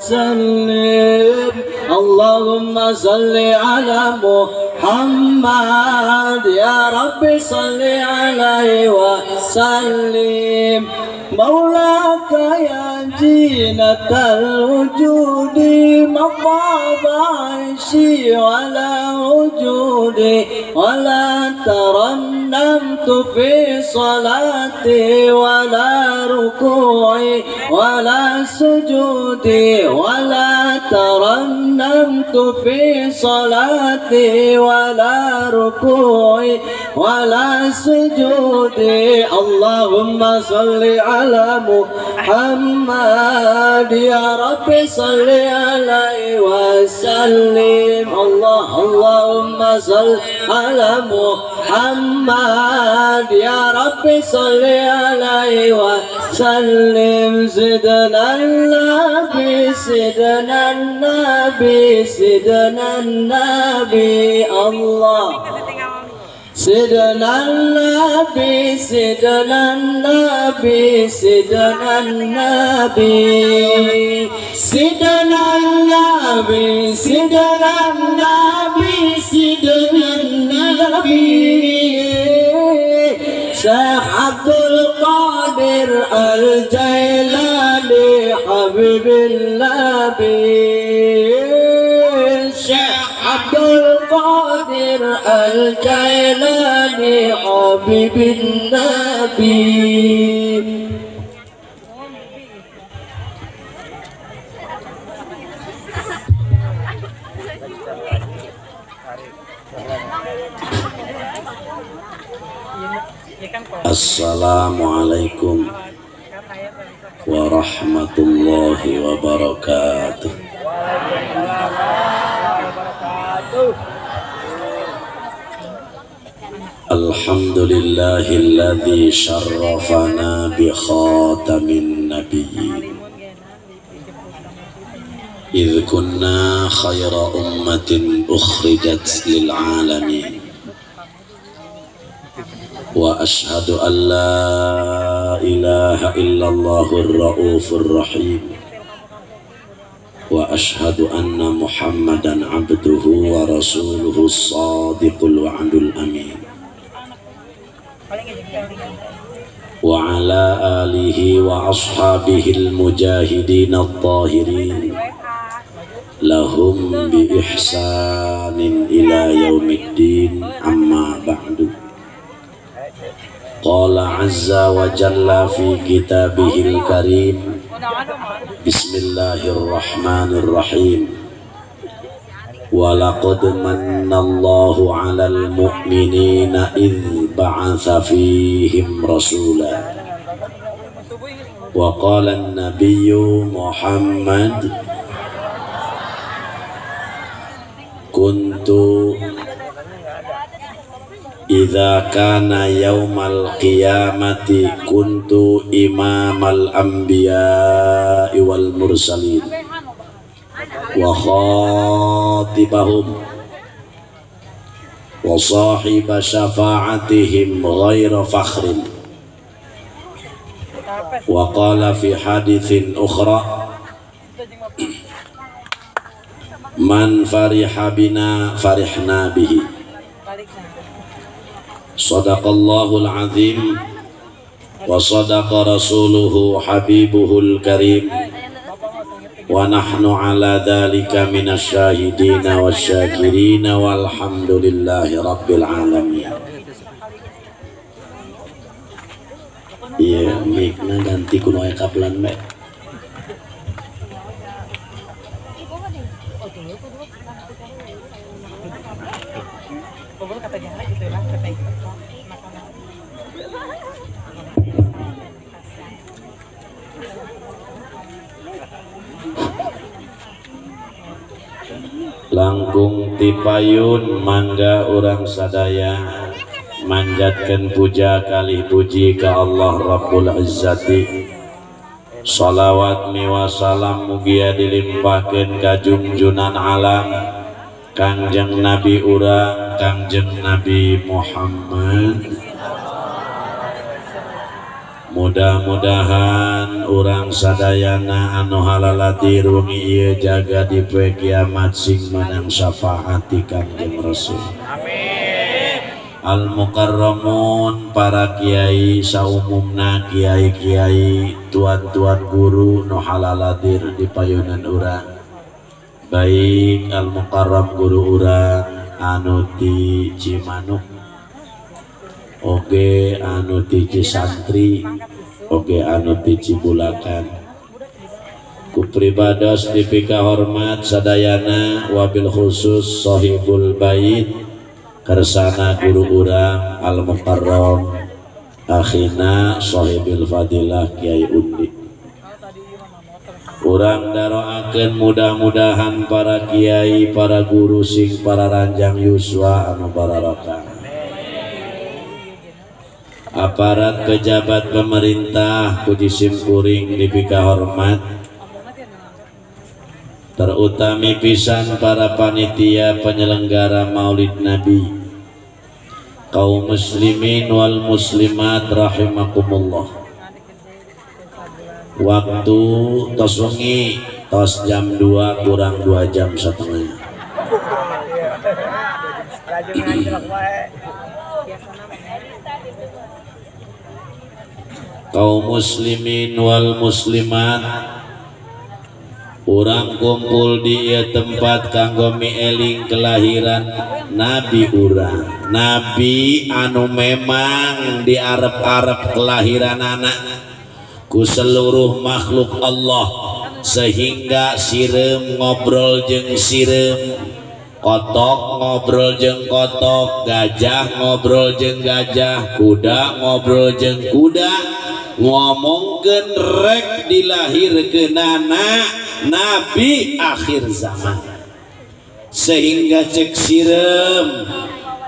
سلم. اللهم صل على محمد يا رب صل عليه وسلم. مولاك يا زينة الوجود، ما طاب عيشي ولا وجودي، ولا ترنمت في صلاتي ولا ركوعي ولا سجودي، ولا ترنمت في صلاتي ولا ركوعي ولا سجودي. اللهم صل على محمد يا رب صل عليه وسلم. الله اللهم صل على محمد يا رب صل عليه وسلم. سيدنا النبي سيدنا النبي سيدنا النبي الله سيدنا النبي سيدنا النبي سيدنا النبي سيدنا النبي سيدنا النبي سيدنا النبي شيخ عبد القادر الجيلاني حبيب النبي، شيخ عبد القادر الجيلاني حبيب النبي. Assalamualaikum warahmatullahi wabarakatuh. Alhamdulillahilladzi syarrafana bi khatamin nabiyyin idh kunna khaira ummatin ukhrijat lil alamin. Wa ashhadu an la ilaha illallahur raufur rahim. Wa ashhadu anna Muhammadan abduhu wa rasuluhu as-sadiqul wa'dul amin. Wa ala alihi wa ashabihil mujahidin at-tahirin lahum bi ihsanin ila yaumiddin, amma ba'du. Qala azza wa jalla fi kitabihil karim, bismillahirrahmanirrahim. Wa laqad mannallahu 'alal mu'minina idh ba'atha fihim rasula. Wa qala an-nabiyyu Muhammad kuntu idza kana yaumal qiyamati kuntu imamal anbiya'i wal mursalin wa khatibahum wa sahiba syafa'atihim ghaira fakhrin. Wa qala fi hadithin ukhra, man fariha bina farihna bihi. Sadaqallahul azim wa sadaqa rasuluhu habibuhul karim wa nahnu ala dhalika minasyahidina wasyakirina walhamdulillahi rabbil alamin. Iya, mikna ganti kuno aya kabelan mek. Langkung tipayun mangga urang sadaya manjatkeun puja kalih puji ka Allah Rabbul Izzati. Salawat miwa salam mugia dilimpahkeun ka junjunan alam Kangjeng Nabi urang Kangjeng Nabi Muhammad. Mudah-mudahan urang sadayana anu halaladir wengi ieu jaga di poe kiamat sing menang syafaat ti Kangjeng Rasul. Al mukarramun, para kiai saumumna, kiai-kiai, tuan-tuan guru nu halaladir di payunan urang, baik al mukarram guru urang anu ti Cimanuk oge, anu ti Cisantri oge, anu ti Cibulakan, ku pribados dipika hormat sadayana, wabil khusus sahibul bait, kersana guru urang al mukarram akhina sahibil fadilah Kiai Undi. Urang daroakeun mudah-mudahan para kiai, para guru sing para ranjang yuswa anu bararokah. Aparat pejabat pemerintah, puji simkuring dipika hormat, terutami pisan para panitia penyelenggara Maulid Nabi, kaum muslimin wal muslimat rahimakumullah. Waktu tos wengi, tos jam 2 kurang 2 jam setengah. Laju nganjlok wae. Kaum muslimin wal muslimat, urang kumpul di ieu tempat kanggo mieling kelahiran nabi urang, nabi anu memang diarep-arep kelahiran anak ku seluruh makhluk Allah, sehingga sireum ngobrol jeung sireum, kotok ngobrol jeung kotok, gajah ngobrol jeung gajah, kuda ngobrol jeung kuda, ngomongkeun rek dilahirkeunana nabi akhir zaman. Sehingga cek sireum,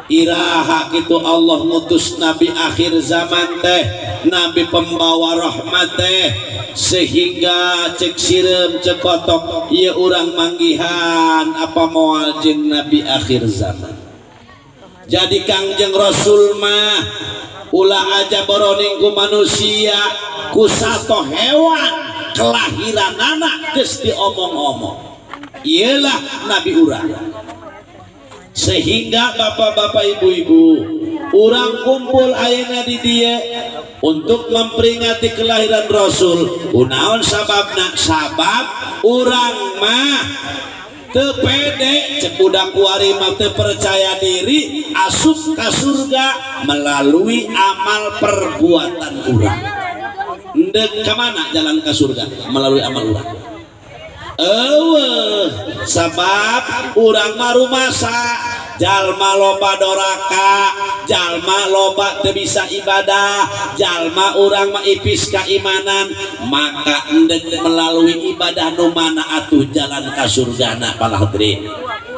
iraha kitu Allah ngutus nabi akhir zaman teh, nabi pembawa rahmat teh? Sehingga cek sireum, cek kotok, ieu urang manggihan apa moal jeung nabi akhir zaman? Jadi Kangjeng Rasul mah ulah aja boroning ku manusia, ku sato hewan kelahiran anak geus diomong-omong, iyalah nabi urang. Sehingga bapak-bapak, ibu-ibu, urang kumpul ayeuna di dieu untuk memperingati kelahiran Rasul. Kunaon sababna? Sabab urang mah teu pede, cek budak kuari mah teu percaya diri asup ka surga melalui amal perbuatan urang. Ndek kemana jalan ke surga melalui amal urang? Eueuh, sabab urang mah rumasa jalma loba doraka, jalma loba teu bisa ibadah, jalma urang mah ipis keimanan. Maka endek melalui ibadah nu mana atuh jalan ka surgana? Para hadirin,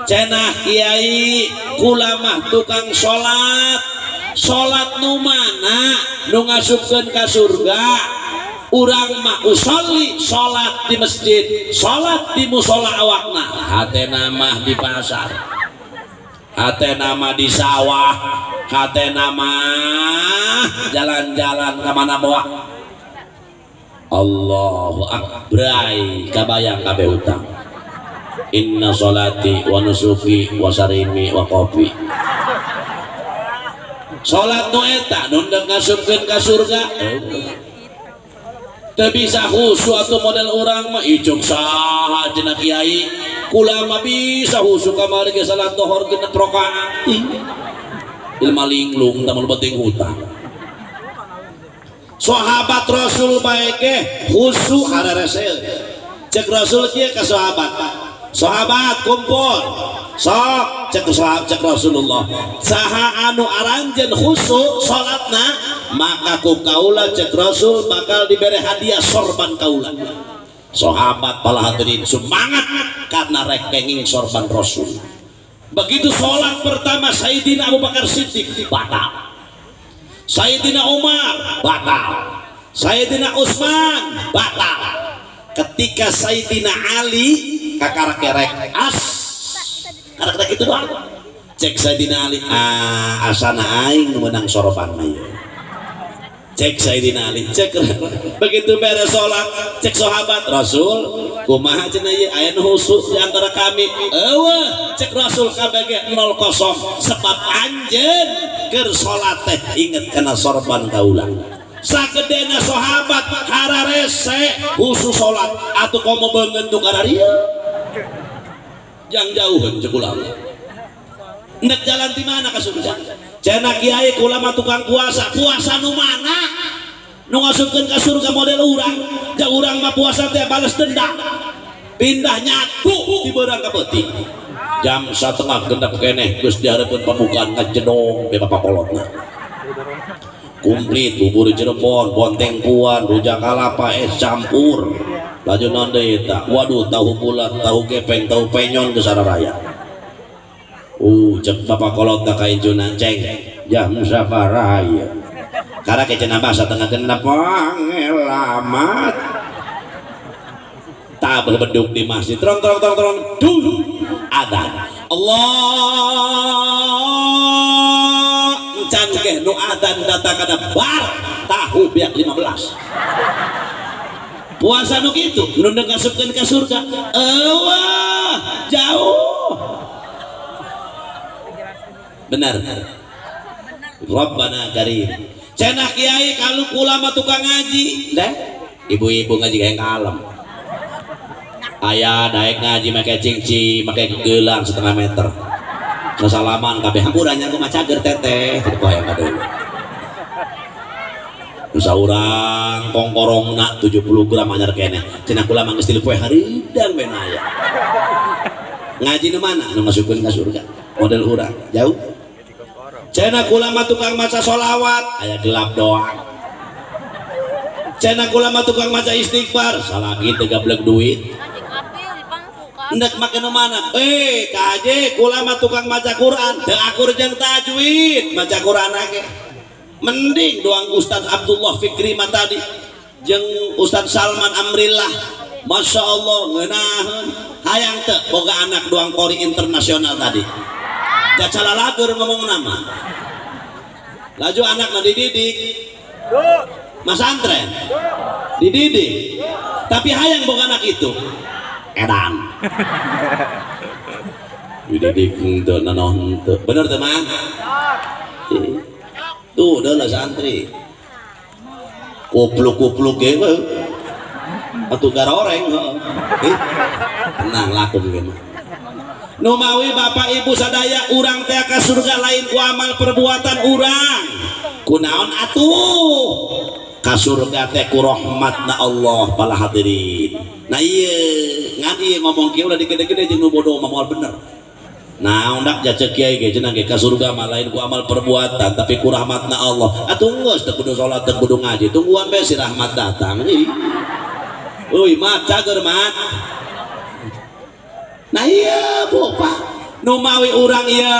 cenah kiai, kula mah tukang salat, salat nu mana nu ngasupkeun ka surga? Urang mah usolli, salat di masjid, salat di musola, awakna hatena mah di pasar, hatena mah di sawah, hatena mah jalan-jalan ke mana bawa. Allahu akbar, kabayang kabeh hutang. Inna solati wa nusuki wa sarimi wa kopi. Salat nu eta nu ndek ngasupkeun ka surga? Teu bisa khusyuk atuh model urang mah. Icuk saha cenah kiai, kula mah bisa khusyuk, kamari ge salat dohor 6 rakaat. Ilma linglung tamun penting hutang. Sahabat Rasul bae ge khusyuk hareresel. Cek Rasul kieu ka sahabat, sahabat kumpul sok. Cek sahabat, cek Rasulullah, saha anu aranjeun khusyuk salatna, maka ku kaula, cek Rasul, bakal diberi hadiah sorban kaula. Sahabat, para hadirin, semangat karena rek kenging sorban Rasul. Begitu sholat pertama, Sayyidina Abu Bakar Siddiq batal, Sayyidina Umar batal, Sayyidina Utsman batal. Ketika Sayyidina Ali kakarak kerek as karak itu doang, cek Sayyidina Ali, ah, asana aing nu menang sorban mah ieu. Cek Sayyidina Ali, cek begitu beres sholat, cek sahabat Rasul, kumaha cenah ieu, aya nu khusyuk di antara kami? Euweuh, cek Rasul, KBG 0 kosong, sebab anjeun keur salat teh inget kana sorban kaula. Sagedena sahabat hararese khusyuk salat, atuh komo beungeut nu kararieu jang jauheun. Cek ulama, nek jalan di mana ka surga? Cenah kiai, kula mah tukang puasa. Puasa nu mana nu ngasupkeun ka surga model urang? Ja urang mah puasa teh balas dendam, pindah nyatu di beurang ka peuting, jam 5.30 keneh geus dihareupeun pembukaan, ngajedong be bapak kolotna komplit, bubur Cirebon, bonteng puan, rujak kalapa, es campur, laju naon deui eta, waduh, tahu bulat, tahu gepeng, tahu penyon ke raya. Cek bapak kolot ka incunan, ceng jam sabaraha ieu? Karena cenah bahasa 5.30, pangelamat tak beduk di masjid, trong trong trong trong, duh, adan Allah encan ge nu adan data kana bar tahu biak 15. Puasa nu kitu nu ngasupkeun ka surga? Euweuh, jauh. Benar, Rabbana Karim. Cenah kiai, kalau kula mah tukang ngaji deh, ibu-ibu ngaji kayak kalem, ayah daek ngaji make cingci, make gelang setengah meter, sesalaman kabeh, hampurannya aku mah cager teteh gitu, kok yang dulu. Saurang kongkorongna 70 gram anyar keneh. Cenah kula mah geus 3 poe haridang ben aya. Ngaji nu mana nu masukkeun ka surga model urang? Jauh. Cenah kula mah tukang maca solawat, aya gelap doang. Cenah kula mah tukang maca istighfar, salah gitu gablek duit. Hendak make nu mana? Eh, kaje kula mah tukang maca Quran, teu akur jeung tajwid, maca Quran age. Mending doang Ustaz Abdullah Fikri mah tadi jeung Ustaz Salman Amrillah, Masya Allah ngeunaheun. Hayang teu boga anak doang kori internasional tadi? Jacala lagur ngomong nama. Laju anak mah dididik masantren, dididik, tapi hayang boga anak itu edan dididik henteu nanaon henteu. Bener teu, Mang? Tuh udah lah santri kupluk-kupluk ge atuh garoreng heeh. Eh, tenang laku mah. Numawi Bapak Ibu sadaya, urang teh ka surga lain ku amal perbuatan urang. Kunaon atuh? Ka surga teh ku rahmatna Allah, para hadirin. Nah ieu ngan ieu ngomong kieu ulah digede-gede jeung nu bodoh mah, moal bener. Nah, undak jacek kiai ge cenah ge ka surga mah lain ku amal perbuatan tapi ku rahmatna Allah. Atuh geus teu kudu salat, teu kudu ngaji, tungguan bae si rahmat datang. Ih. Euy, mat cager mat. Nah iya Bu, Pak. Numawi urang iya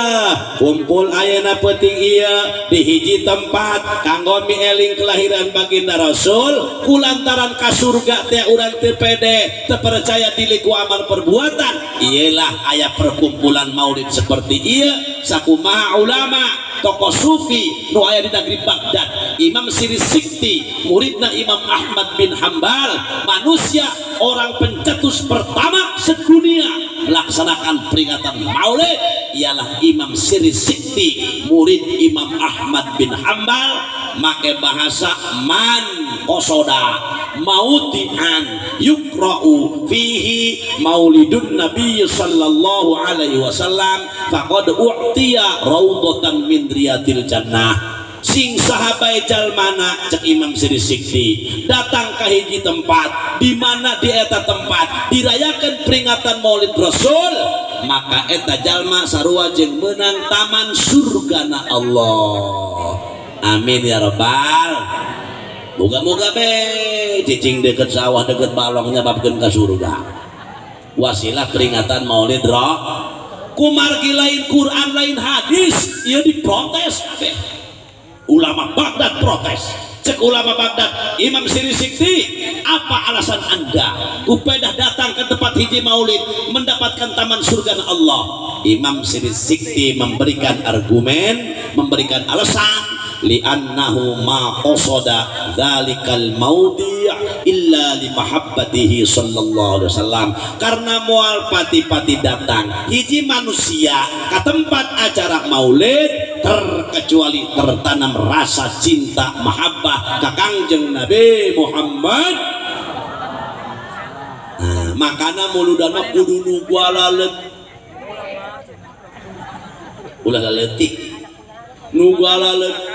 kumpul ayeuna peuting iya di hiji tempat kanggo mieling kelahiran baginda Rasul, kulantaran ka surga teh urang teu pede, teu percaya diri ku amal perbuatan, iyalah aya perkumpulan maulid seperti iya. Sakumaha ulama tokoh sufi nu aya di negeri Baghdad, Imam Siri Sikti, muridna Imam Ahmad bin Hambal, manusia orang pencetus pertama sedunia melaksanakan peringatan maulid ialah Imam Siri Sikti, murid Imam Ahmad bin Hambal, make bahasa man qosoda mauti'an yukra'u fihi maulidun nabi sallallahu alaihi wasallam faqad u'tiya raudhatan min riyadil jannah. Sing sahabat jalmana, cek Imam Siri Sikti, datang ke hiji tempat di mana di eta tempat dirayakan peringatan Maulid Rasul, maka eta jalma sarua jeung menang taman surgana Allah. Amin ya robbal. Moga-moga be cicing deket sawah, deket balong, nyababkeun ka surga wasilah peringatan Maulid roh. Kumargi lain Quran lain hadis, ieu diprotes kabeh. Ulama Baghdad protes. Cek ulama Baghdad, Imam Siri Sikti, apa alasan anda kupedah datang ke tempat hiji maulid mendapatkan taman surga Allah? Imam Siri Sikti memberikan argumen, memberikan alasan. Li'annahu ma qasada dzalikal maudi' illa li mahabbatihi sallallahu alaihi wasallam, karena moal pati-pati datang hiji manusia ke tempat acara maulid terkecuali tertanam rasa cinta mahabbah ka Kangjeng Nabi Muhammad. Nah, makana muludan mah kudu nu laleut, ulah laletik, nu laleut.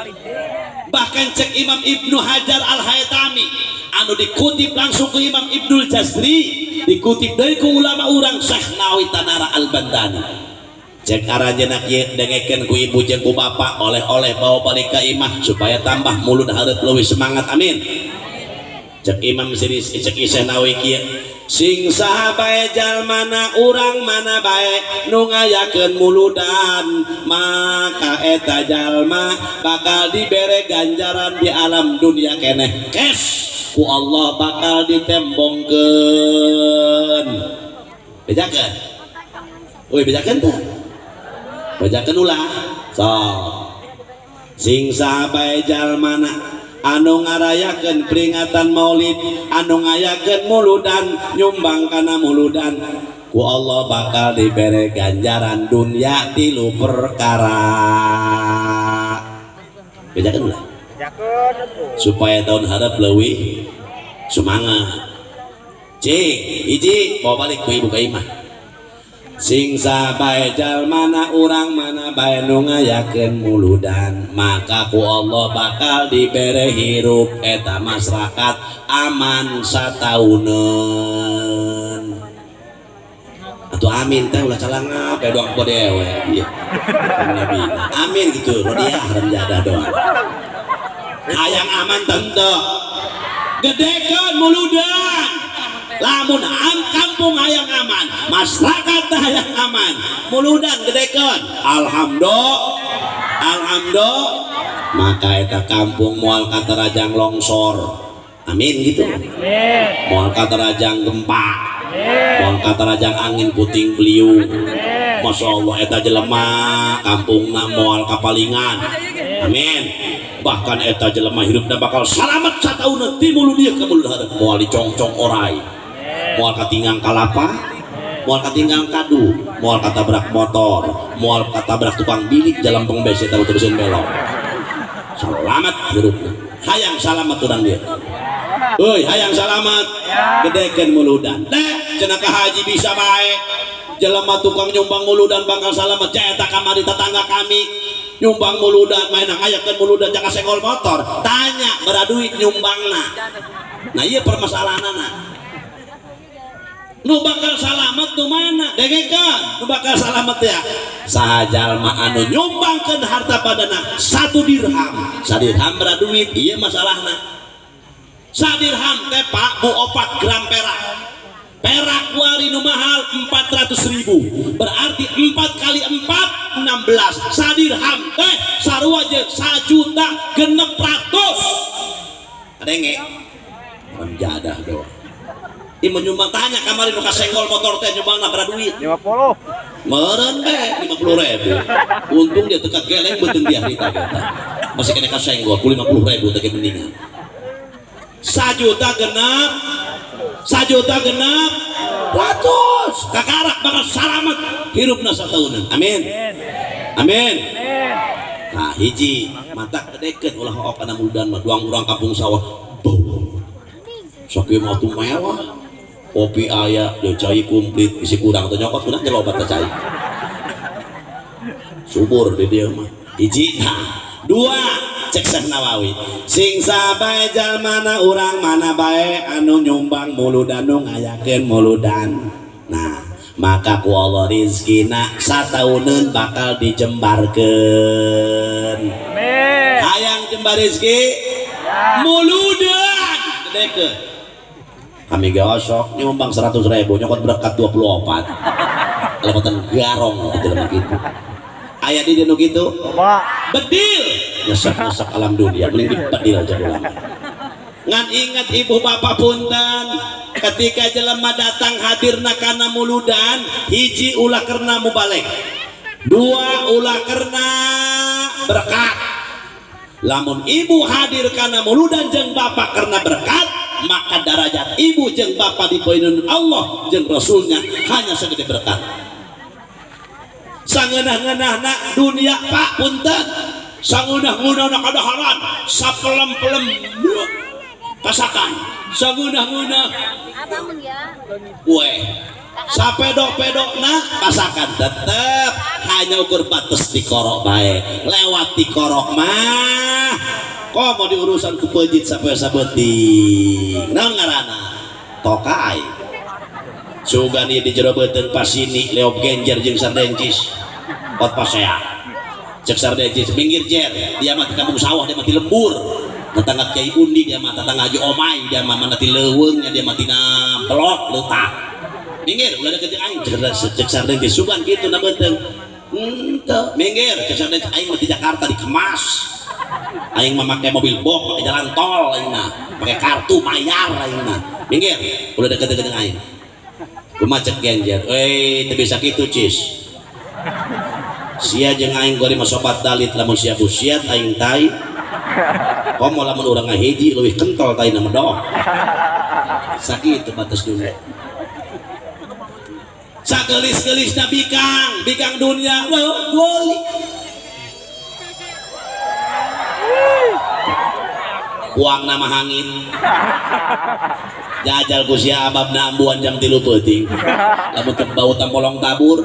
Bahkan cek Imam Ibnu Hajar Al Haytami anu dikutip langsung ke Imam Ibnul Jazri, dikutip dari ku ulama urang Syekh Nawawi Tanara Al Bandani, cek aranjeuna kieu, dengekeun ku ibu jeung ku bapak, oleh-oleh bawa balik ka imah supaya tambah mulud hareup leuwih semangat, amin. Cek Imam Siri, cek Syekh Nawawi kieu, sing saha bae jalmana, urang mana bae nu ngayakeun muludan, maka eta jalma bakal dibere ganjaran di alam dunia keneh, kes ku Allah bakal ditembongkeun. Bejakeun, woi, bejakeun teh, bejakeun ulah. So sing saha bae jalmana anu ngarayakeun peringatan maulid, anu ngayakeun muludan, nyumbang kana muludan, ku Allah bakal dibere ganjaran dunia tilu perkara. Bejakeun ulah. Bejakeun atuh. Supaya tahun hareup leuwih semangat. Cing hiji, bawa balik ku ibu ka imah. Sing sabae jalmana, urang mana bae nu ngayakeun muludan, maka ku Allah bakal dibere hirup eta masyarakat aman satauneun. Atuh amin teh ulah calangap ya, doang po dewe ieu. Amin gitu rodiah haram jadah doang. Hayang aman tentu gedekeun muludan. Lamun am kampung hayang aman, masyarakat hayang aman, muludan gedekeun. Alhamdulillah, alhamdulillah, maka eta kampung moal katarajang longsor, amin gitu. Amin. Moal katarajang gempa. Amin. Moal katarajang angin puting beliung. Amin. Masya Allah, eta jelema kampungna moal kapalingan, amin. Bahkan eta jelema hirupna bakal salamet satauneun ti mulud dieu ka mulud hareup, moal dicongcong orai, moal katinggang kalapa, moal katinggang kadu, moal katabrak motor, moal katabrak tukang bilik jalan peng besi tahu terusin belok. Selamat hirupna. Hayang salamat urang dia? Euy, hayang salamat? Gedekeun muludan deh. Cenah ka haji bisa bae jelema tukang nyumbang muludan bakal salamet. Eta kamari tetangga kami nyumbang muludan, main ngayakeun muludan jaka senggol motor. Tanya berapa duit nyumbangna. Nah, iya permasalahanana. Nu bakal salamet nu mana? Dengekeun, nu bakal salamet ya saha? Jalma anu nyumbangkeun harta badana 1 dirham. 1 dirham berapa duit? Iya masalahna. 1 dirham teh, Pak, Bu, 4 gram perak. Perak kuari nu mahal 400 ribu, berarti 4 kali 4, 16. 1 dirham teh sarua jeung 1.600.000. Adenge jadah doang. Ieu nyumbang, tanya kamari nu kasenggol motor teh nyumbangna berapa duit? 50. Meren be 50 ribu. Untung dia teka geleng beuteung dia harita kita masih kena kasenggol ku 50 ribu teh mendingan. 1 juta genep, 1.600.000 kakarak bakal salamet hirupna satahunan, amin. Amin. Amin. Amin. Nah, hiji mata kedekeun ulah hook kana muludan mah duang urang kampung sawah bau sakieu mah tuh mewah, kopi aya dia, cai komplit, isi kurang tuh nyokot kunaon nyelobat teh cai subur di dia mah. Hiji. Nah, dua, cek Syekh Nawawi, sing sabae jalmana, urang mana bae anu nyumbang muludan, nu ngayakeun muludan, nah maka ku Allah rizkina satauneun bakal dijembarkeun. Amin. Hayang jembar rizki? Muludan gedekeun. Kami ge osok nyumbang 100 ribu nyokot berkat 24 lepatan garong gitu lemah gitu. Aya di nu kitu. Coba. Bedil nyesek-nyesek alam dunia, mending dibedil aja ulama. Ngan ingat, ibu bapak, punten, ketika jelema datang hadirna kana muludan, hiji ulah karena mubalig, dua ulah karena berkat. Lamun ibu hadir karena muludan jeung bapak karena berkat, maka darajat ibu jeung bapak di Allah jeung Rasulnya hanya segede berkat. Sangeunah-ngeunahna dunia, Pak, punten, sangeunah-ngeunahna kadaharan, sapelem-pelem pasakan, sangeunah-ngeunah kue, sapedok-pedokna pasakan, tetep hanya ukur batas di korok bae. Lewat di korok mah kok mau diurusan ku pejit sampai sabeting, naon ngaranna, tokai. Sugan ieu di jero beuteung pasini leop genjer jeung sardencis pot pasea. Cek sardencis, "Minggir, Jer." Dia mah di kampung sawah, dia mah di lembur, tetangga Kiai Undi dia mah, tetangga Haji Omai dia mah, mana ti leuweungnya dia mah, tina blok leutah. "Minggir, ulah deket jeung aing," cek sardencis. Sugan kitu na beuteung. "Henteu, minggir," cek sardencis, "aing mah di Jakarta dikemas, aing mah make mobil box, make jalan tol, aing mah pakai kartu bayar, aing mah. Minggir, ulah deket-deket jeung aing." Kumaha cek genjer? "Euy, teu bisa kitu, Cis. Sia jeung aing gori mah sobat dalit. Lamun sia busiat, aing tai. Komo lamun urang ngahiji, leuwih kental tai na medok." Sakitu batas dunia. Sagelis-gelisna bikang bikang dunia, wow, goli kuang nama hangit jajal ku sia abab na ambuan jam 3 peuting, lamun teu bau tampolong tabur.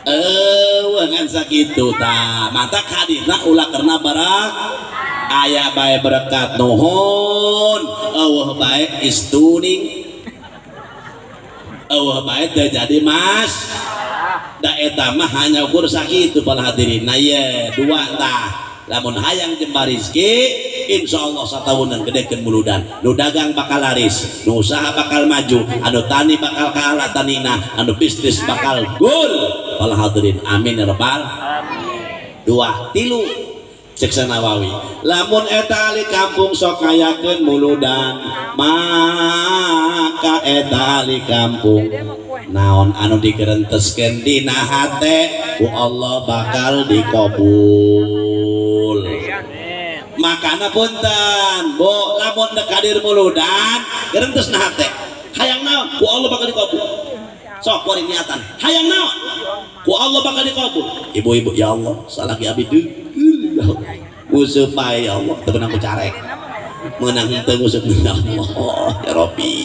Eh, ngan sakitu tah. Mata hadirna ulah karena barak. Aya bae berkat, nuhun. Eueuh bae istuning, eueuh bae teu jadi mas da eta mah hanya ukur sakitu, para hadirin. Nah, ye dua tah. Lamun hayang jembar rizki, insyaallah satahunan gedekeun muludan. Nu dagang bakal laris, nu usaha bakal maju, anu tani bakal kalah tanina, anu bisnis bakal gol, para hadirin. Amin ya rabbal. Dua, tilu, cek Nawawi, lamun eta ahli kampung sok ngayakeun muludan, maka eta ahli kampung naon anu digerenteskeun dina hate ku Allah bakal dikabul. Makana punten, Bu, lamun dek hadir muludan, gerentes na hate hayang naon, ku Allah bakal dikabul. Sok kuari niatan hayang naon, ku Allah bakal dikabul. Ibu-ibu, "Ya Allah, salah ki abdi deui, ya Allah, nguseup bae, ya Allah, teu meunang ku carek, meunang henteu nguseup, ya Allah, ya Rabbi."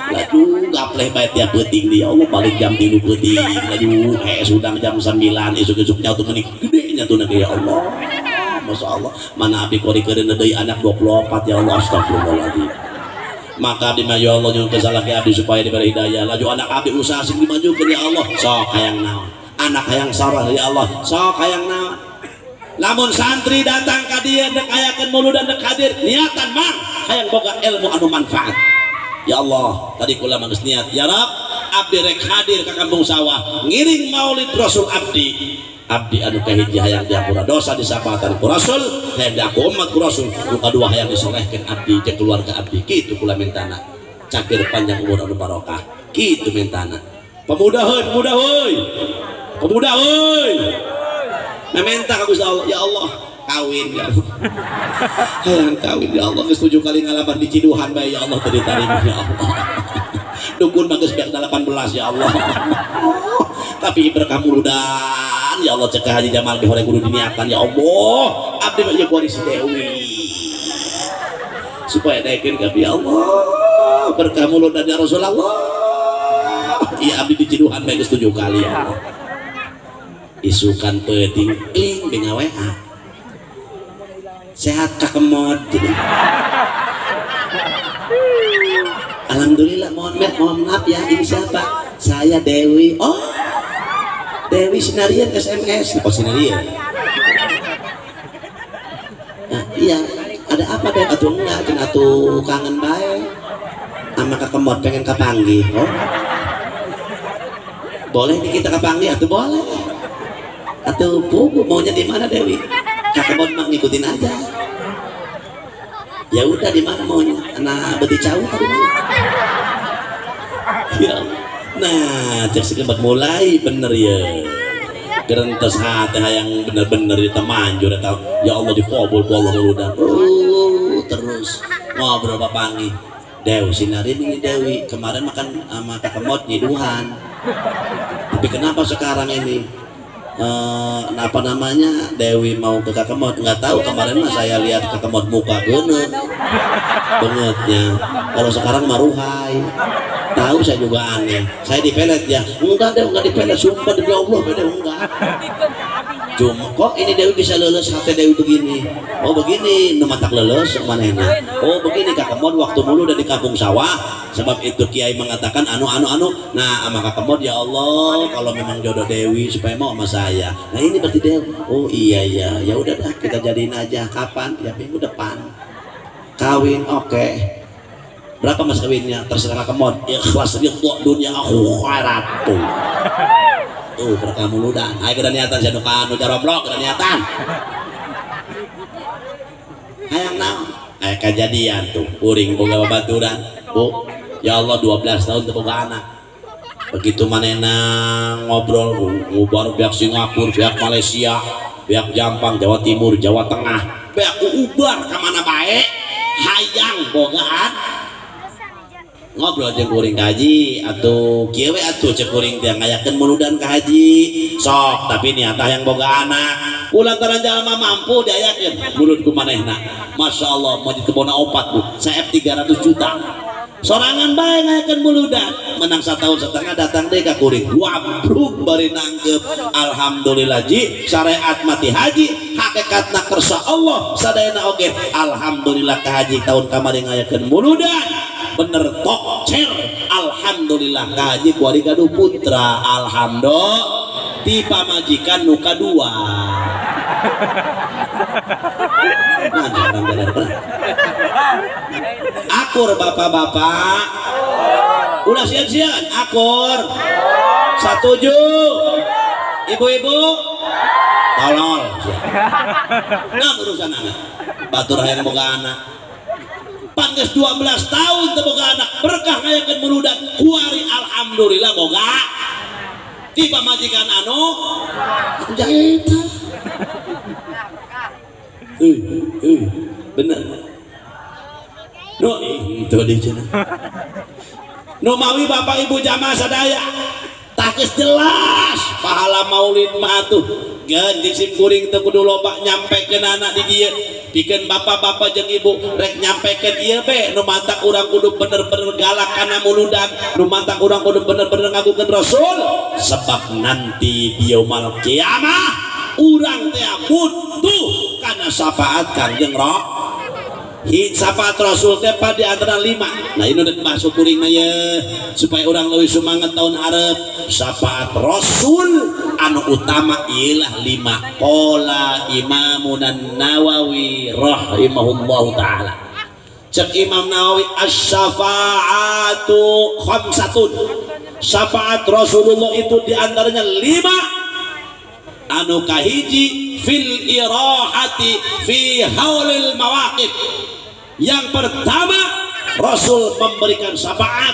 Laju gapleh bae tiap peuting di, ya Allah, balik jam 3 peuting, laju sudang jam 9 isuk-isuk nyaut meni gede nya tuh, ya Allah. Masya Allah, mana abdi kori keureun deui anak 24, ya Allah, astagfirullahaladzim. Maka abdi mah, ya Allah, nyuhun salaki abdi supaya diberi hidayah, laju anak abdi usaha sing dimajukeun, ya Allah. Sok hayang naon, anak hayang sarah, ya Allah, sok hayang naon. Lamun santri datang ka dieu dek ayakeun muludan, dek hadir, niatan mang hayang boga ilmu anu manfaat. Ya Allah, tadi kula mah geus niat, ya Rab, abdi rek hadir ka kampung sawah ngiring maulid Rasul. Abdi abdi anu kahiji hayang diampura dosa, disapaatan ku Rasul, hayang diaku umat ku Rasul. Nu kadua hayang disolehkeun abdi jeung keluarga abdi. Kitu kula mentana, cakir panjang umur anu barokah, kitu mentana. Pemuda heuy, pemuda heuy, pemuda heuy, mementa ka Gusti Allah, "Ya Allah, kawin, ya Allah, hayang kawin, ya Allah. Geus 7 kali ngalamar di Ciduhan bae, ya Allah, teu ditarima, ya Allah. Dukun mah geus beak 18, ya Allah, tapi berkah muludan, ya Allah." Cek Haji Jamal ge horeng kudu diniatan. "Ya Allah, abdi mah ieu kuari si Dewi supaya daekeun ka, ya Allah, berkah muludan, ya Rasulullah. Iya, abdi di Ciduhan bae geus 7 kali, ya Allah." Isukan peuting kling dengan WA, "Sehat, Kak Kemod?" Gitu. "Alhamdulillah. Mohon maaf, mohon maaf ya, ini siapa?" "Saya Dewi." "Oh, Dewi Sinarian SMS." "Oh, Sinarian." "Nah, iya, ada apa deh?" "Atau enggak cenah, atuh kangen bae sama Kak Kemod, pengen kapanggih." "Oh, boleh nih kita kapanggih atau boleh atau pugu. Maunya di mana, Dewi?" "Kak Kemod mah ngikutin aja." "Ya udah, di mana maunya? Nah, beti cau tadi mana?" Ya, nah, cek sekebat mulai bener ya. Gerentes hati hayang bener-bener di temanjur eta, ya Allah, dikabul ku Allah muludan. Terus ngobrol papanggih Dewi sinarin ini. Dewi kemarin makan sama Kakemot nyiduhan, tapi kenapa sekarang ini apa namanya, Dewi mau ke Kakemot? Nggak tahu, kemarin mah saya lihat Kakemot muka geuneuh bangetnya, kalau sekarang maruhai. Tahu, saya juga aneh. Saya dipelet ya? Enggak deh, enggak dipelet, sumpah demi Allah, beda, enggak. Cuma kok ini Dewi bisa lulus hati Dewi begini? Oh begini, nu matak lulus manehna. Oh begini, Kakemot waktu mulu udah di kampung sawah. Sebab itu kiai mengatakan anu anu anu. Nah, sama Kakemot, ya Allah, kalau memang jodoh Dewi supaya mau sama saya. Nah, ini berarti Dewi. Oh iya iya, ya udah dah, kita jadiin aja. Kapan? Ya minggu depan. Kawin, oke. Berapa mas kawinnya? Terserah Kakemot. Ikhlas ridho dunia akhirat tuh. Tuh berkah muludan. Ayo kita niatan, saya nuka anu jaromlok, kita niatan. Hayang naon? Aya kejadian tuh, kuring boga babaturan. Bu, ya Allah, 12 tahun teu boga anak. Begitu manena ngobrol, ngubar pihak Singapura, pihak Malaysia, pihak Jampang, Jawa Timur, Jawa Tengah, pihak ubar ka mana bae, hayang bogaan. Ngobrol jeung kuring, kaji atuh kieu we atuh, cek kuring teh ngayakeun muludan ka haji sok, tapi niat yang boga anak. Kulantaran jalma mampu diayakeun mulud ku manehna. Masya Allah, Masjid Kebona opat, Bu, CF 300 juta, sorangan bae ngayakeun muludan, menang setahun setengah datang deh ka kuring, wabruk bari nangkep. Alhamdulillah ji, syariat mati haji hakikatna kersa Allah sadayana oge. Alhamdulillah ka haji tahun kamari ngayakeun muludan bener tokcer. Alhamdulillah ka haji kuari gaduh putra, alhamdulillah, ti pamajikan nu kadua. Nah, jangan bener. Akur bapak-bapak, ulah sieun-sieun, akur, satuju. Ibu-ibu tolol. Nah, urusan anak batur hayang boga anak, pan geus 12 tahun teu boga anak, berkah ngayakeun muludan kuari, alhamdulillah boga ti pamajikan anu atuh jaeta. Bener no itu di cenah. Nu mawi bapak ibu jamaah sadaya, tah geus jelas pahala maulid mah atuh. Geun jeung sim kuring teu kudu loba nyampekeun anak di dieu, pikeun bapak-bapak jeung ibu rek nyampekeun ieu be. Nu matak urang kudu bener-bener galak kana muludan, nu matak urang kudu bener-bener ngagungkeun Rasul, sebab nanti di yaumul kiamah urang teh butuh kana syafaat Kangjeng Roh. Syafaat Rasul teh di antara lima. Nah, ini udah masuk kuring mah ya, supaya orang lebih semangat tahun hareup. Syafaat Rasul anu utama ialah lima. Qala Imamun Nawawi rahimahullahu taala, cek Imam Nawawi, asy-syafaatu khamsatun, syafaat Rasulullah itu diantaranya lima. Anu kahiji, fil irahati fi haulil mawaqif. Yang pertama, Rasul memberikan syafaat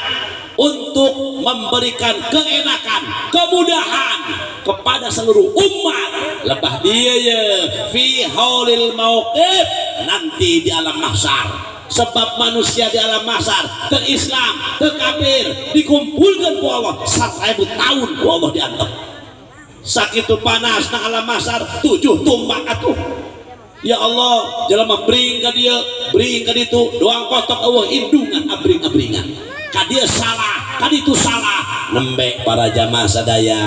untuk memberikan keenakan, kemudahan kepada seluruh umat. Lebah dia ya fi haulil mauqif, nanti di alam mahsyar. Sebab manusia di alam mahsyar ke Islam, ke kafir dikumpulkan ku Allah, 1000 tahun ku Allah diantep. Sakitu panas na alam mahsyar, tujuh tumbak atuh. Ya Allah, jelema bring ka dieu, bring ka ditu, doang kotok eueuh indungan abring-abringan. Ka dieu salah, ka ditu salah. Nembe para jamaah sadaya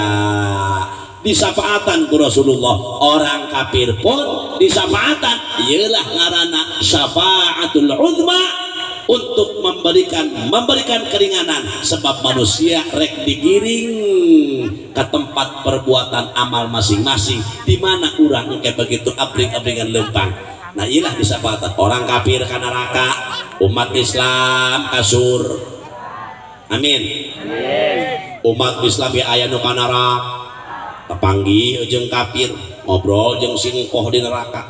disafaatan ku Rasulullah, orang kafir pun disafaatan. Iyalah ngaranna syafaatul uzma untuk memberikan memberikan keringanan, sebab manusia rek digiring ke tempat perbuatan amal masing-masing, di mana urang kayak begitu abring-abringan lempang. Nah, iyalah disafaatan orang kafir ke neraka, umat Islam kasur. Amin. Umat Islam ya aya nu ka neraka, tepanggih jeung kafir, ngobrol jeung singkoh di neraka.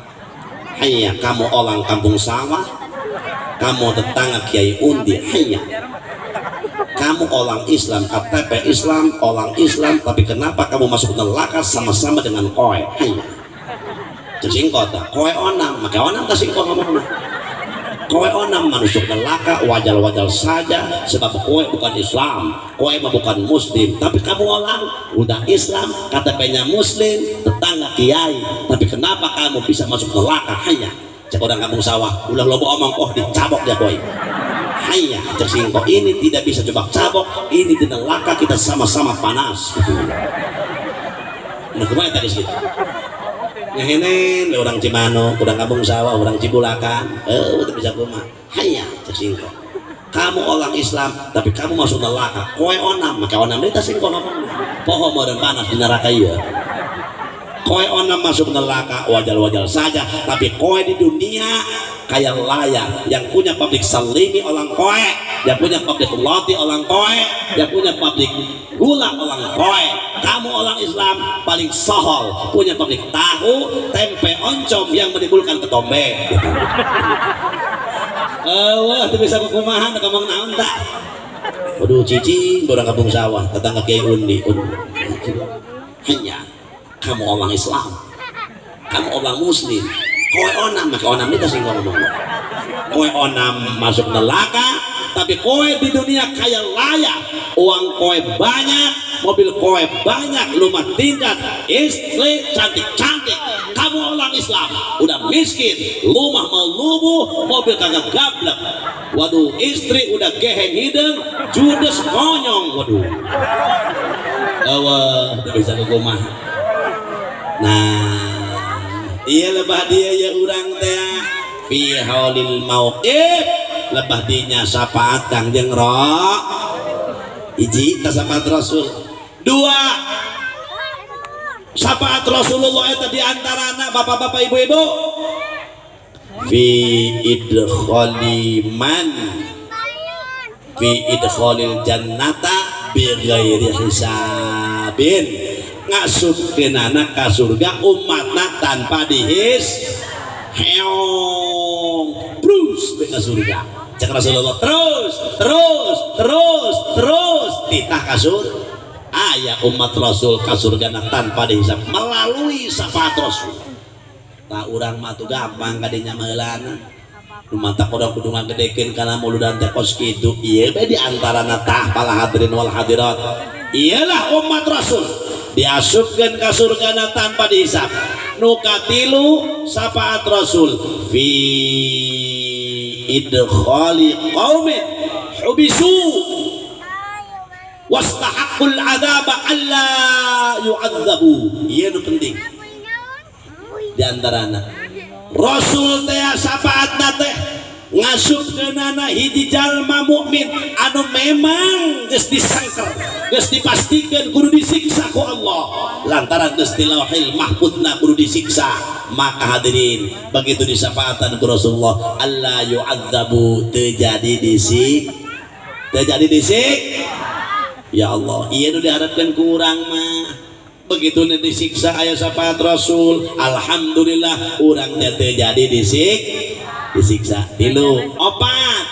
Hayya, kamu orang kampung sawah, kamu tetangga Kiai Undi. Hayya, kamu Kamu orang Islam, KTP Islam, orang Islam, tapi kenapa kamu masuk neraka sama-sama dengan koe? Ayo, cek singko tah, koe onam, maka onam tak singko ngomongna. Koe onam masuk neraka wajar-wajar saja, sebab koe bukan Islam, koe mah bukan Muslim. Tapi kamu orang udah Islam, KTP-nya Muslim, tetangga kiai, tapi kenapa kamu bisa masuk neraka? Hanya cek orang kampung sawah, ulah loba omong, oh dicabok dia koe. Hanya cek singko, ini tidak bisa coba cabok, ini di neraka kita sama-sama panas. Nah, kumaha tadi segitu ngehenen orang Cimanuk, orang kampung sawah, orang Cibulakan, eh udah bisa kumaha. Hanya cek singko, kamu orang Islam tapi kamu masuk neraka, koe onam, maka onam dia singko ngomong poho dan panas di neraka. Iya, koe onam masuk neraka wajar-wajar saja, tapi koe di dunia kaya layak, yang punya pabrik salimi orang koe, yang punya pabrik roti orang koe, yang punya pabrik gula orang koe. Kamu orang Islam paling sohor, punya pabrik tahu tempe oncom yang menimbulkan ketombe. Wah, itu bisa kumahan ngomong naon tak. Waduh, cicing orang kampung sawah, tetangga Kiai Undi. Hanya kamu orang Islam, kamu orang Muslim, koe onam, maka onam itu sih ngomong koe onam masuk neraka, tapi koe di dunia kaya layak, uang koe banyak, mobil koe banyak, rumah tingkat, istri cantik-cantik. Kamu orang Islam udah miskin, rumah mau lubuh, mobil kagak gablek, waduh, istri udah geheng hidung, judes ngonyong, waduh. Awah, tidak bisa kumaha. Nah, iya, lebah dia ya urang teh fi haulil mauqif, lebah dinya syafaat Kangjeng Ro. Hiji ta syafaat Rasul, dua syafaat Rasulullah eta di antarana, bapak-bapak, ibu-ibu, fi idkhali man fi idkhalil jannata bi ghairi hisabin, ngasupkeunana ka surga umatna tanpa dihis heong terus ka surga. Cek Rasulullah, terus terus terus terus titah ka surga. Aya umat Rasul ka surga tanpa dihisab melalui syafaat Rasul. Tak urang mah tuh gampang kadinya meulana. Nu matak urang kudu ngagedekeun kana muludan teh kos kitu. Ieu bae di antarana tah, para hadirin wal hadirat. Iyalah umat Rasul diasupkeun ka surgana tanpa dihisab. Nu katilu, syafaat Rasul fi idkhali qaumin hubisu wastahaqqul adzaba alla yu'adzabu. Ieu nu penting di antarana Rasul teh syafaatna teh ngasupkeunana hiji jalma mukmin anu memang geus disangker, geus dipastikeun kudu disiksa ku Allah lantaran geus di Lauhil Mahfudna kudu disiksa. Maka hadirin, begitu disafaatan ku Rasulullah, alla yu'adzabu, terjadi disik terjadi disik. Ya Allah, iya nu diharapkan kurang mah. Begitu nu disiksa aya syafaat Rasul, alhamdulillah urang teh terjadi disiksa. Tilu, opat,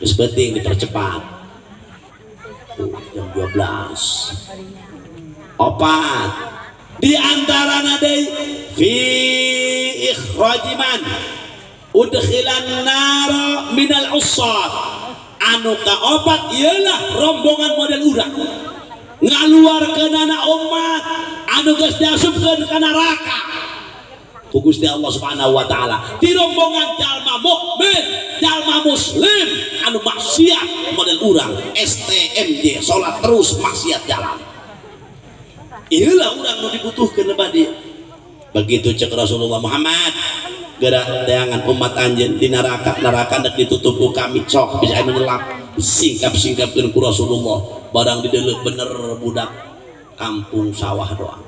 geus penting dipercepat. Tuh, jam 12. Opat di antara deui fi ikhrajiman udkhilan nara minal usat. Anu kaopat ialah rombongan model urang ngaluarkeunana umat anu geus diasupkeun ka neraka ku Gusti Allah Subhanahu wa taala, di rombongan jalma mukmin, jalma muslim anu maksiat model urang STMJ, salat terus maksiat jalan. Inilah urang nu dibutuhkeun lebah dia. Begitu cek Rasulullah Muhammad, gerak teangan umat anjeun di neraka, neraka nek ditutup ku kami, sok bisa anu nyelap, disingkap-singkapkeun ku Rasulullah, barang dideuleu bener budak kampung sawah doang.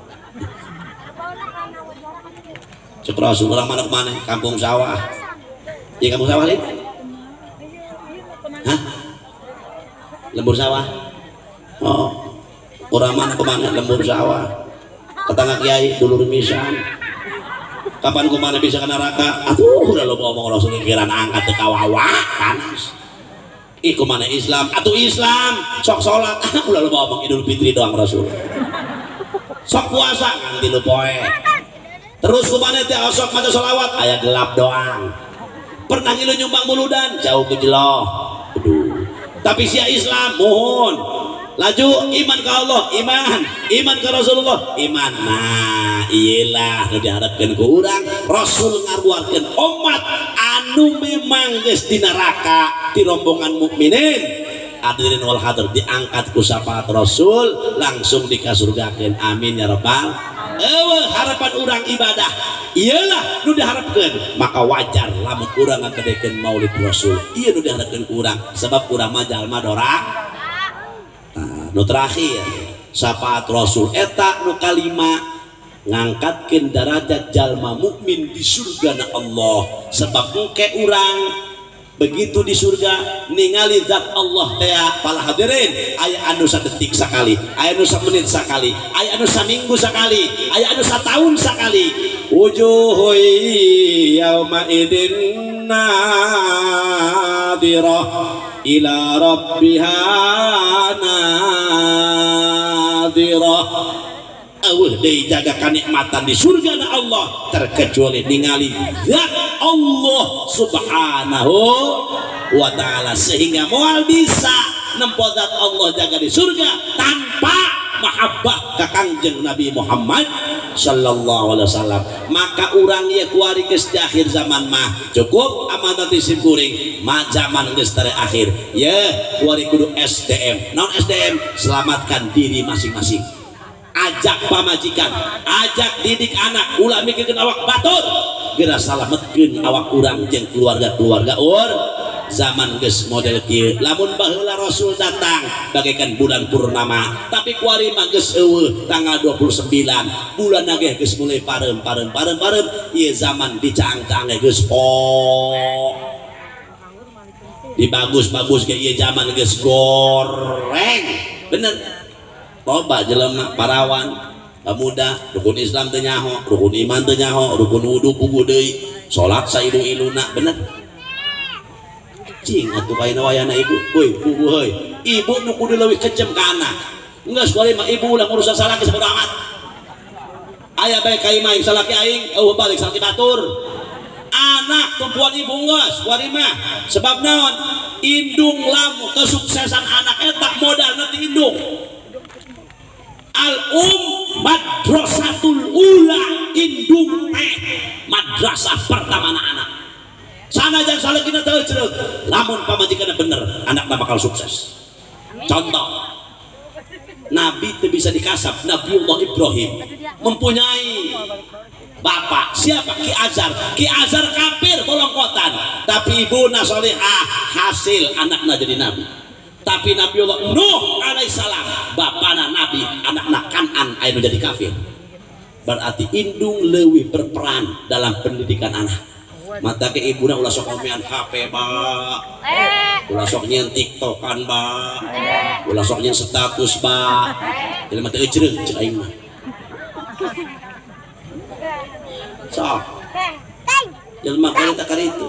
Cek Rasul, orang mana kemana? Kampung sawah. Iya, kampung sawah lin? Hah? Lembur sawah. Oh, orang mana kemana? Lembur sawah, tetangga kiai, dulur misan. Kapan kemana bisa ke neraka? Aduh, udah lo ngomong Rasul, pikiran angkat ke kawawa panas. Ih, kumaha Islam atau Islam sok salat, ah, ulah loba omong, Idul Fitri doang Rasul. Sok puasa ngan 3 poe. Terus kumaha teh, osok maca sholawat aya gelap doang. Pernah ngilu nyumbang muludan jauh ke jeloh. Aduh, tapi sia Islam mohon laju iman ke Allah, iman, iman ke Rasulullah, iman. Nah, iyalah nu diharapkeun ku urang. Rasul ngaruarkeun umat anu memang geus di neraka di rombongan mukminin. Hadirin wal hadir, diangkat ku syafaat Rasul langsung dikasurgakeun. Amin ya rabbal. Eueuh harapan urang ibadah, iyalah nu diharapkeun. Maka wajar lamun urang ngagedekeun Maulid Rasul. Ieu nu diharapkeun ku urang, sebab urang mah jalma dorak. Nah, nu terakhir, syafaat Rasul eta nu kalima, ngangkatkeun derajat jalma mukmin di surga na Allah. Sebab engke urang begitu di surga ningali zat Allah teh, para hadirin, aya anu sadetik sakali, aya anu samenit sakali, aya anu saminggu sakali, aya anu satahun sakali. Wujuhu yauma idzin nadirah ila rabbiha nadirah. Eueuh deui jaga kanikmatan di surga na Allah terkecuali ningali zat Allah Subhanahu wa Ta'ala, sehingga moal bisa nempo zat Allah jaga di surga tanpa mahabbah ka Kangjeng Nabi Muhammad sallallahu alaihi wasallam. Maka urang ye kuari geus di akhir zaman mah cukup amanat sim kuring ma, zaman geus terakhir ye kuari kudu SDM. Naon SDM? Selamatkan diri masing-masing, ajak pamajikan, ajak didik anak, ulah mikirkeun awak batur, geura salametkeun awak urang jeung keluarga-keluarga ur. Zaman geus model kieu. Lamun baheula Rasul datang bagaikan bulan purnama, tapi kuari mah geus eueuh tanggal 29 bulan ge geus mulai pareum pareum pareum pareum. Ieu zaman dicaang-caang geus po di bagus-bagus ge, ieu zaman geus goreng bener. Loba jelema parawan, pemuda, rukun Islam teu nyaho, rukun iman teu nyaho, rukun wudu puguh deui, salat sailu-iluna. Bener cing atuh kaina wayana ibu. Woi puguh heuy, ibu nu kudu leuwih kejam ka anak. Geus kuari mah ibu ulah ngurusan salaki, sabodo amat. Aya bae ka imah salaki aing eueuh, balik salaki batur. Anak tumpuan ibu geus kuari mah. Sebab naon? Indung lamu kesuksesan anak eta modalna ti indung. Al um madrasatul ula, indung teh madrasah pertama anak. Sanajan salakina teu ceruk, lamun pamajikanna bener, anakna bakal sukses. Contoh, Nabi itu bisa dikasap. Nabiullah Ibrahim mempunyai bapak siapa? Ki Azar. Ki Azar kafir bolongkotan, tapi ibu solehah, hasil anaknya jadi nabi. Tapi Nabiullah Nuh alaihissalam bapana nabi, anakna Kanan aya jadi kafir. Berarti indung leuwih berperan dalam pendidikan anak. Mata ke ibuna ulah sok omean HP ba, ulah sok nyieun TikTokan ba, ulah sok nyieun status ba. Jelema teh eucreung cek aing mah. Sok jelema kali tak kali itu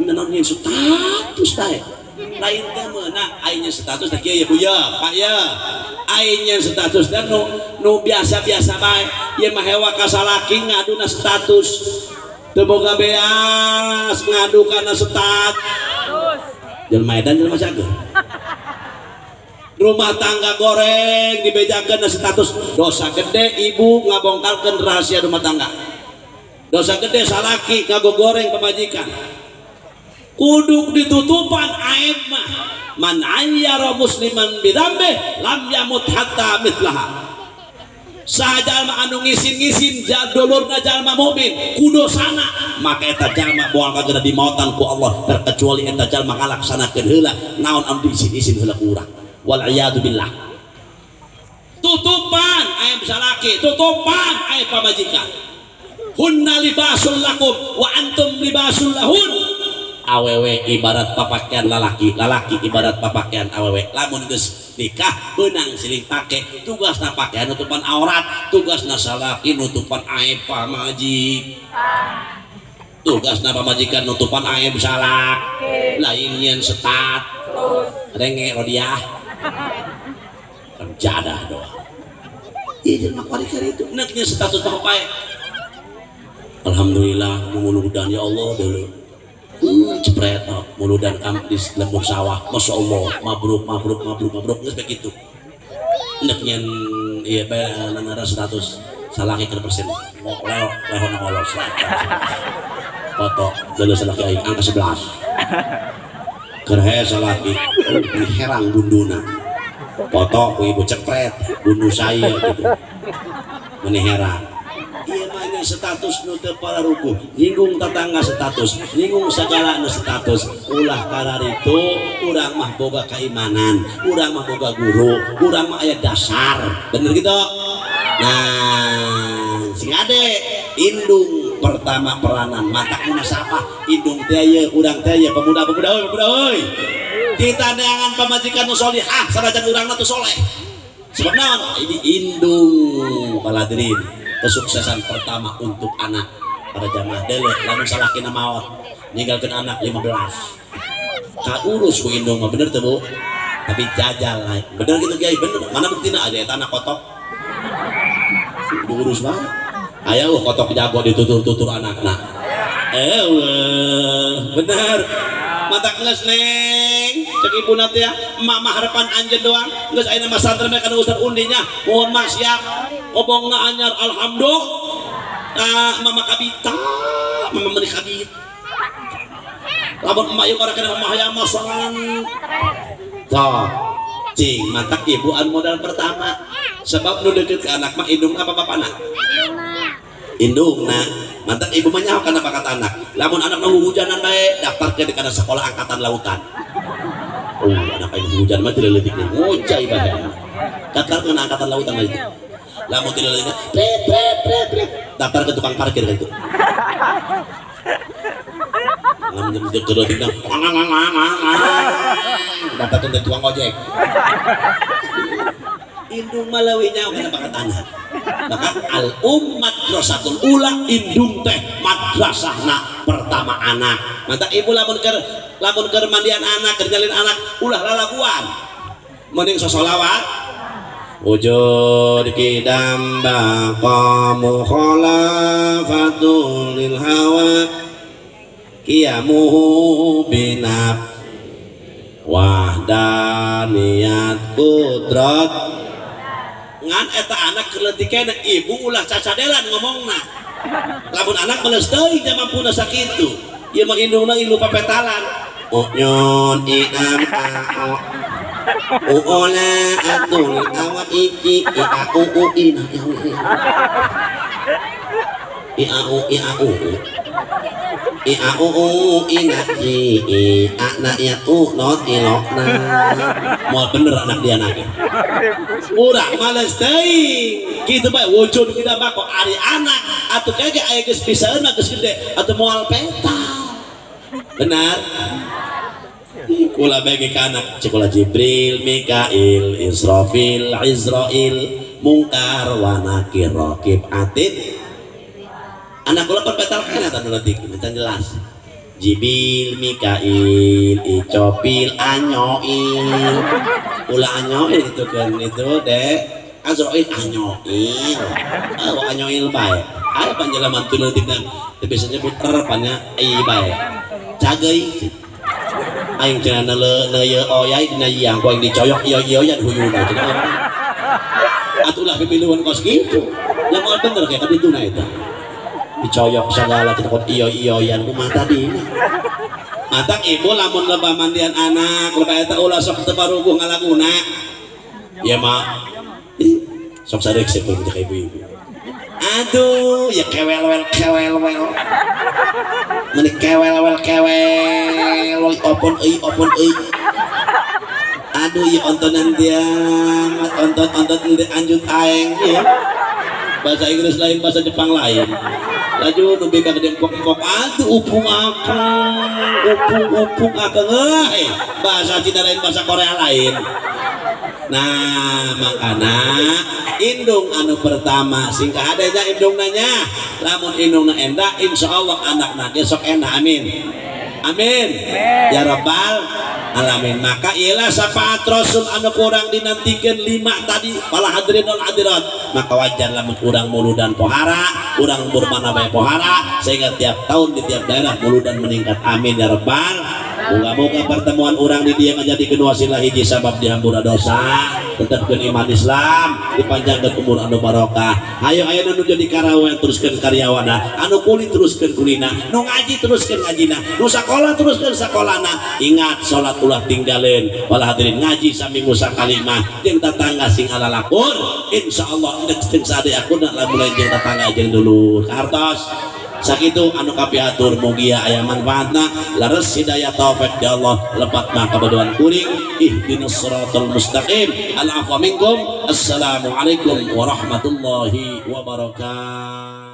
naon nyieun status teh lain teh meunang. Aing nyieun status teh kieu ya, Bu ya, Pak ya, aing nyieun status dan nu nu biasa-biasa bae. Ieu mah hewa ka salaki ngaduna status, teu boga beas ngadu kana status. Jelema edan, jelema cager, rumah tangga goreng dibejakeun na status. Dosa gede ibu ngabongkarkeun rahasia rumah tangga, dosa gede salaki ngagogoreng pamajikan. Kudu ditutupan aib mah. Man ayyara musliman bidzambi lam yamut hatta mitlaha. Saha jalma anu ngisin-ngisin dulurna jalma mukmin ku dosana, maka eta jalma moal kagera dimautan ku Allah terkecuali eta jalma ngalaksanakeun heula naon anu diisin-isin heula ku urang. Wal iyadu billah. Tutupan aib salaki, tutupan aib pamajikan. Hunna libasul lakum wa antum libasul lahun. Awewe ibarat papakaian lalaki, lalaki ibarat papakaian awewe. Lamun geus nikah beunang silih pake, tugasna pakaian nutupan aurat, tugasna salaki nutupan aib pamajikan, tugasna pamajikan nutupan aib salak, lain nyeun setat. Renge rodiah jadah doang. Iya, jelema kuari itu neknya status mah pae. Alhamdulillah muludan, ya Allah dulu. Cepret oh, muludan kam di lembur sawah. Masya Allah, mabruk mabruk mabruk mabruk, geus begitu. Neknya iya bae nangara 100 salaki keur persen. Leo leho ngolor foto dulu salaki aing angka 11. Keur hese salaki, oh, herang gunduna. Foto ku ibu, cepret gundu saya gitu. Meni herang. Iya, banyak status nu teu pararuguh, nyinggung tetangga status, nyinggung segala nu status. Ulah kararitu, urang mah boga keimanan, urang mah boga guru, urang mah aya dasar. Bener gitu? Nah, sing ade indung pertama peranan matak munasabah indung teh ye, urang teh ye, pemuda-pemuda euy, pemuda euy. Kita neangan pamajikan nu solihah sanajan urangna teu soleh. Sebab naon? Ini indung baladirin kesuksesan pertama untuk anak pada jamaah dele. Lamun salakina maot ninggalkeun anak 15, kaurus ku indung mah, bener teu, Bu? Tapi jajal lah, bener gitu, Kiai? Bener. Mana buktina? Ada eta anak kotok diurus mah aya kotok jago ditutur-tutur anakna. Eh, bener. Mata geus, Neng, cek ibu nanti ya, emak mah harapan anjeun doang. Geus ayeuna mah santren kana Ustaz undinya, mohon mah siap kobongna anyar, alhamdulillah. Ah, mama kabita, mama meuni kabita. Lamun emak ieu kana mama hayang masalan toh cing. Matak ibu anu modal pertama, sebab nu deket ke anak mah indung apa bapana? Indungna. Matak ibu mah nyaho kana bakat anak. Lamun anak nu hujanan bae, daftarkeun kana sekolah angkatan lautan. Oh, anak aing hujan mah tidak leutik nih, ngocai bae, daftarkeun angkatan lautan mah itu. Lamun tidak leutik, pret pret pret pret, daftar ke tukang parkir kan itu. Lamun jadi leutik, daftarkeun ke tukang ojek. Indung malawi nyaho kana bakat anak. Maka al um madrasatul ula, indung teh madrasahna pertama anak. Maka ibu lamun keur mandian anak, keur nyalin anak, ulah lalaguan, mending sosolawat wujud kidam baqa mukhalafatul lil hawa qiyamuhu binab wahdaniyat kudrat. Ngan eta anak keur leutik, ibu ulah cacadelan ngomongna. Lamun anak meles teuing teh mampuna sakitu, ieu mah indungna ilu papetalan unyon i am a o u ola atul awa i i i a u u i na i i a u i a u i a u u i na i i a na ya u not i lo na. Moal bener anak dia anak urang males teuing kitu bae. Wujud kita mah kok ari anak atuh kage aya geus pisaeun mah, geus gede atuh moal peta. Benar, kula bagi ka anak sekolah Jibril, Mikail, Israfil, Izrail, Mungkar wa Nakir, Raqib, Atid. Anak kula perpetal kan eta nu leutik can jelas. Jibil, Mikail, Icopil, Anyoil. Ulah Anyoil itu kan itu dek. Azrail Anyoil. Oh, Anyoil bae. Aya panjelaman tu leutik dan teu bisa nyebut R panya I bae. Cageuy. Aing cenah neuleu neuyeul oyai dina yiang ku aing dicoyok iyo-iyoyan huyuna cenah. Atulah pipiluan kos kitu. Ya moal bener kayak kadituna eta. Dicoyok segala cenah kot iyo-iyoyan kumaha tadi. Matak ibu lamun lebah mandian anak, lebah eta ulah sok teu paruguh ngalaguna. Ya mah sok sarek sih pun ibu-ibu. Aduh, ya kewel-wel kewel-wel. Meni kewel-wel kewel, opon euy opon euy. Aduh, ya ontonan dia, ontot-ontot ende anjut aeng ya. Bahasa Inggris lain, bahasa Jepang lain. Laju nu bika gede empok-empok, aduh upung akang, upung upung akang euy. Bahasa Cina lain, bahasa Korea lain. Nah, makana indung anu pertama singkah adanya indung nanya. Lamun indungna endah, insya Allah anakna ge sok endah. Amin amin ya rabbal Alamin. Maka ialah syafaat Rasul anu kurang dinantikan lima tadi, para hadirin wal hadirat. Maka wajar lamun urang muludan pohara, urang bermana bae pohara, sehingga tiap tahun di tiap daerah muludan meningkat. Amin ya rabbal. Moga-moga pertemuan urang di dieu menjadi wasilah hiji sabab dihampura dosa, tetapkeun iman Islam, dipanjangkeun umur anu barokah. Ayo ayo nu jadi karyawan teruskeun karyawana, anu kuli teruskeun kulina, nu ngaji teruskeun ngajina, nu sakola teruskeun sakolana. Ingat, salat ulah tinggalin. Wal hadirin, ngaji saminggu sakali mah jeung tetangga sing alalakur. Insyaallah endek jeung sade akurna lamun lain jeung tetangga jeung dulur. Hartos sakitu anu kapihatur, mugia aya manfaatna. Leres hidayah taufik di Allah, lepat mah kabodohan kuring. Ihdinas siratal mustaqim. Al afwa minkum. Assalamualaikum warahmatullahi wabarakatuh.